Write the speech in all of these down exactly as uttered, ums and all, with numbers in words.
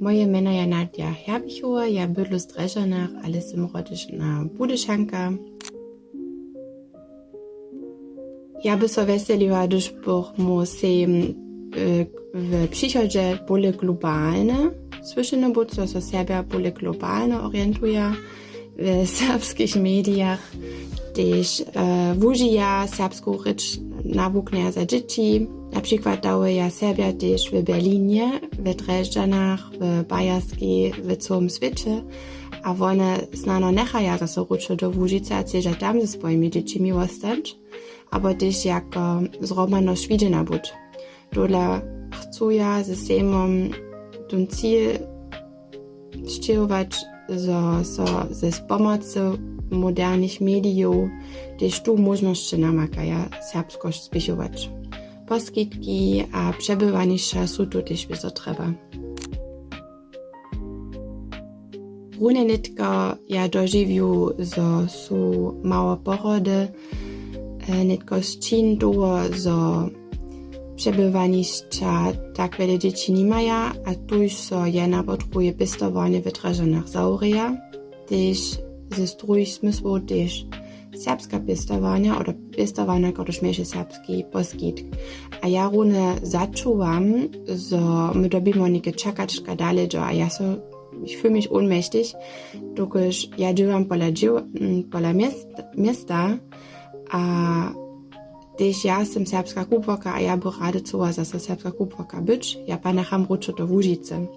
Moje mjeno je Nadja Herbichowa, ja bydlu w Drježdźanach, ale sym rody na Budyšanka. Ja by so wjeseliła, hdyž bych móhł sejm w přichodźe bóle globalne słyšeny być, zo so Serbja bóle globalne orientuja w serbskich medijach, tež wužija serbsku rěč, nawuknja za dźěći. Na přikład dawuja Serbja tež w Berlinje, w Drježdźanach, w Bajerskej, w cyłym swěće. A wone snano njechaja zaso wróćo do Łužicy a chcedźa tam ze swojimi dźěćimi wostać, abo tež jako zhromadnosć widźena być. Tola chcuja ze sejmom tón cil sćěhować, zo so z pomocu modernych medijow tež tu móžnosće namakaja serbskosć spěchować. Poskitki a přebywanišća su tu tež wězo trjeba. Runje nětko ja dožiwił, zo su małe porody nětko sćin toho, zo přebywanišća tak wjele dźěći nimaja, a tuž so jedna po druhej pěstowarnje w Drježdźanach zawrěja, tež z druhich smysłow tež serbska pěstowarnja, abo pěstowarnja, kotryž měješe serbski poskitk. A ja runje začuwam, zo my dyrbimy něke čakačka dale dźo, a ja so ich fühl mich ohnmächtig, dokelž ja dźěłam pola dźěł-, pola města, a tež ja sym serbska kubłarka a ja by rady chcyła zaso serbska kubłarka być. Ja panacham wróćo do Łužicy.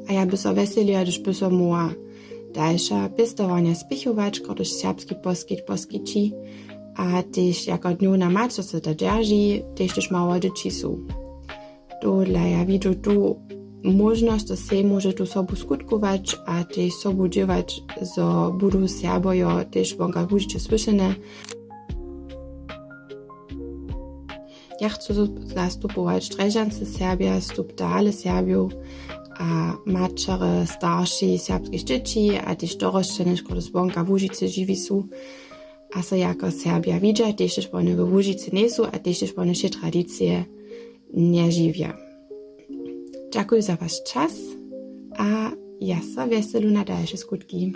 A ja by so wjeseliła, hdyž by so móhła dalša pěstowarnja spěchować, kotryž serbski poskitk poskići, a tež jako dnjowna mać, zo se to dźerži, tež hdyž mało dźěći su. Tohodla ja widźu tu móžnosć, zo sej móže tu sobu skutkować a tež sobu dźěłać, zo budu Serbojo tež wonka Łužicy słyšene. Ja chcu zastupować drježdźansce Serbja, stuptale Serbjow a maćerje, staršej serbskich dźěći a tež dorosćene, kotryž wonka Łužicy žiwi su a so jako Serbja widźa, tež hdyž wone we Łužicy njejsu a tež hdyž wone wšě tradicije nježiwja. Dźakuju za waš čas a ja so wjeselu na dalše skutki.